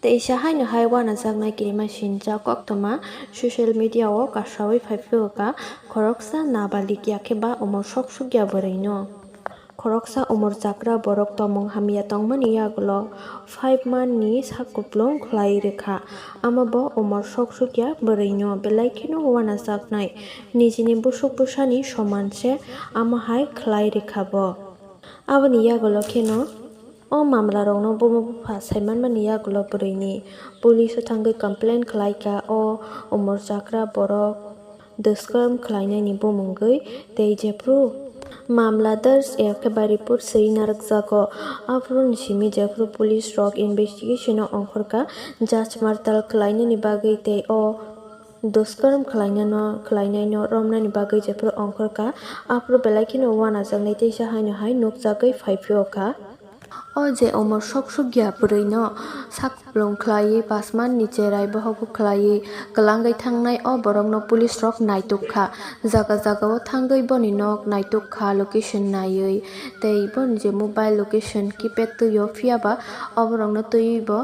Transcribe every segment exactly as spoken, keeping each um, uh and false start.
Teisa haino hai wanajaknai kirima sinjak koktwma social media o kasawi phaiphio kha khoroksa nabalik yakhe ba umor sok sukya bwrwino. Khoroksa umor chakra borok tongmung hamya tongmani yagulo five month ni sak kuplung khlai rwkha. Amo bo umor sok sukya bwrwino belai kheno wanajaknai nijini busuk bwsani soman se amo hai khlai rwkha bo. Aboni yagulo kheno o mamlarokno buma bupha saimanmani yagulo bwrwini police o thangwi complain khlaikha o umor chakra borok duskram khlainaini bumungwi tei jephru mamla darj eba report swi narwkjago. Aphuruni simi jephru police rok investigation o ongkhorkha judge martal khlainani bagwi tei o duskram khlainano khlainaino romnani bagwi jephru ongkhorkha aphuru belai kheno wanajaknai teisa haino hai nukjagwi phaiphio kha. O je umor sok sukya bwrwino sak kuplung khlaiwi pasman ni cherai bohogo khlaiwi kwlangwi thangnai o borokno police rok naituk kha. Jaga jaga o thangwi boni nok naituk kha location naiwi tei boni je mobile location keypad twi o phiyaba o borokno twiwi bo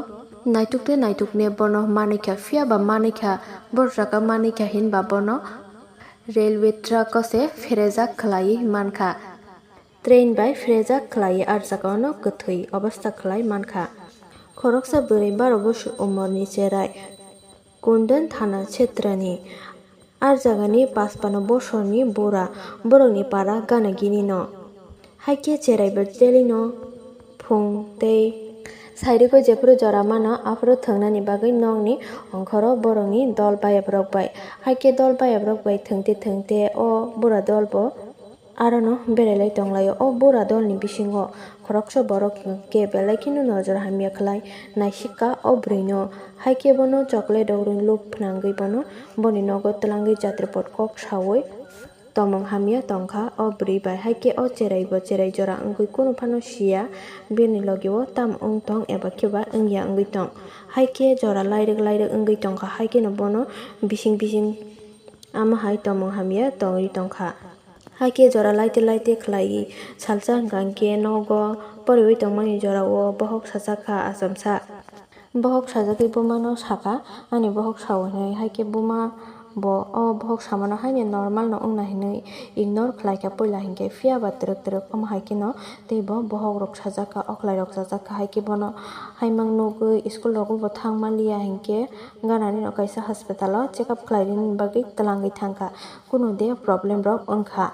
naituk tei naituk ne bono manwi kha phiyaba manwi kha boro jaga manwi kha hinba bono railway track o se pherejak khlaiwi mankha. Train bai pherejak khlaiwi ah jaga o no kwthwi obostha khlai mankha. Khoroksa bwrwi baro bosor umorni cherai Kundan thana kshetrani ah jagani paspano bosorni bura borokni para gana gini no. Haikhe cherai bo jelino phung tei sairigwi jephuru jora mano aphuru thwngnani bagwi nokni ongkhoro borokni dol bayabrok bai. Haikhe dol bayabrok bai thwngte thwngte o bura dol bo arono berailai tonglaio. O bura dolni bisingo khoroksa borok khe belai kheno nojor hamya khlai naisikha o bwrwino. Haikhe bono chocolate rok rwng lub phnangwi bono boni nogo twlangwi jatripot kok sawi tomong hamya tongkha o bwrwi bai. Haikhe o cherai bo cherai jora wngwi kunu phano siya bini logi o tamo wng tong eba khe ba wngya wngwi tong. Haikhe jora lairwk lairwk wngwi tongkha, haikheno bono bising bising amo hai tomong hamya tongwi tongkha. Haikhe jora laite laite khlaiwi salsa hwnkha hinkhe nogo poriwi tongmani jorao bohok sajakha achomsa. Bohok sajagwi bumano sakha, "Ani bohok sao," hinwi. Haikhe buma bo o bohok samano haino normal no wngna hinwi ignore khlaikha puila hinkhe, phiyaba twrwk twrwk omo haikheno teibo bohok rok sajakha, okhlai rok sajakha. Haikhe bono haimang nugwi school rogo bo thangma liya hinkhe, ganani no kaisa hospital o check up khlainani bagwi twlangwi thangkha. Kunu de problem rok wngkha,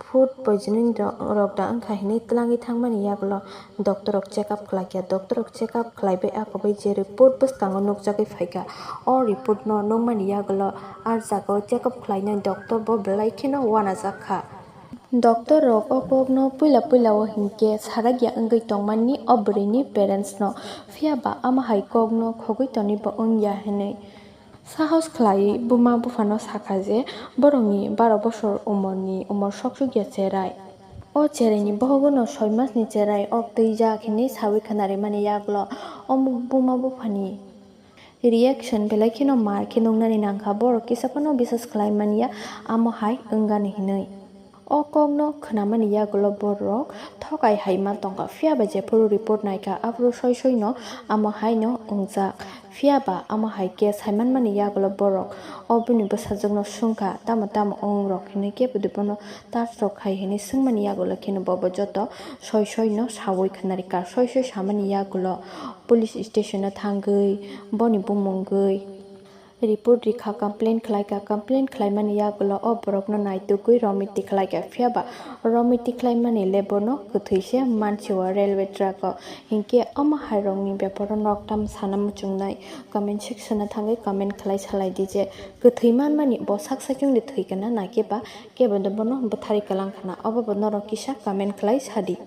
food poisoning ro-, rok da wngkha hinwi twlangwi thangmani yagulo doctor rok check up khlaikha. Doctor rok check up khlaibai akobwi je report bwskango nukjagwi phaikha, o report no nukmani yagulo ah jagao check up khlainai doctor bo belai kheno uanajakha. Doctor rok o kokno puila puila o hinkhe sarakya wngwi tongmani o bwrwini parents no, phiyaba amo hai kokno khogwi tonwi bo wngya hinwi. Sahos khlaiwi buma buphano sakha je borokni baro bosor umorni umor sok sukya cherai. O cheraini bohogo no soi masni cherai ok twijak hinwi sawi khwnarimani yagulo o buma buphani reaction belai kheno mar khe nuknani nangkha, borok kisa phano bisas khlai manya amo hai wngani hinwi. O kokno khwnamani yagulo borok thokai hai ma tongkha, phiyaba jephuru report naikha aphuru soi soino amo haino wngjak. Phiyaba amo hai khe saimanmani yagulo borok o bini bwsajwkno swngkha, "Tamo tamo wng rok?" hinwi, kebo de bono touch rok khai hinwi swngmani yagulo kheno bobo joto soi soino sawi khwnarikha. Soi soi samani yagulo police station o thangwi boni bumungwi report rikha, complain khlaikha. Complain khlaimani yagulo o borokno naitugwi romiti khlaikha, phiyaba romiti khlaimani le bono kwthwi se mansi o railway track o. Hinkhe omo hai rokni beparo nok tamo sana muchungnai, comment section o thangwi comment khlai salai di je kwthwi manmani bo sak sakchungni thwi kana na khe ba kebo de bono bwtharwi kwlang khana, obo bo norok kisa comment khlai sadi.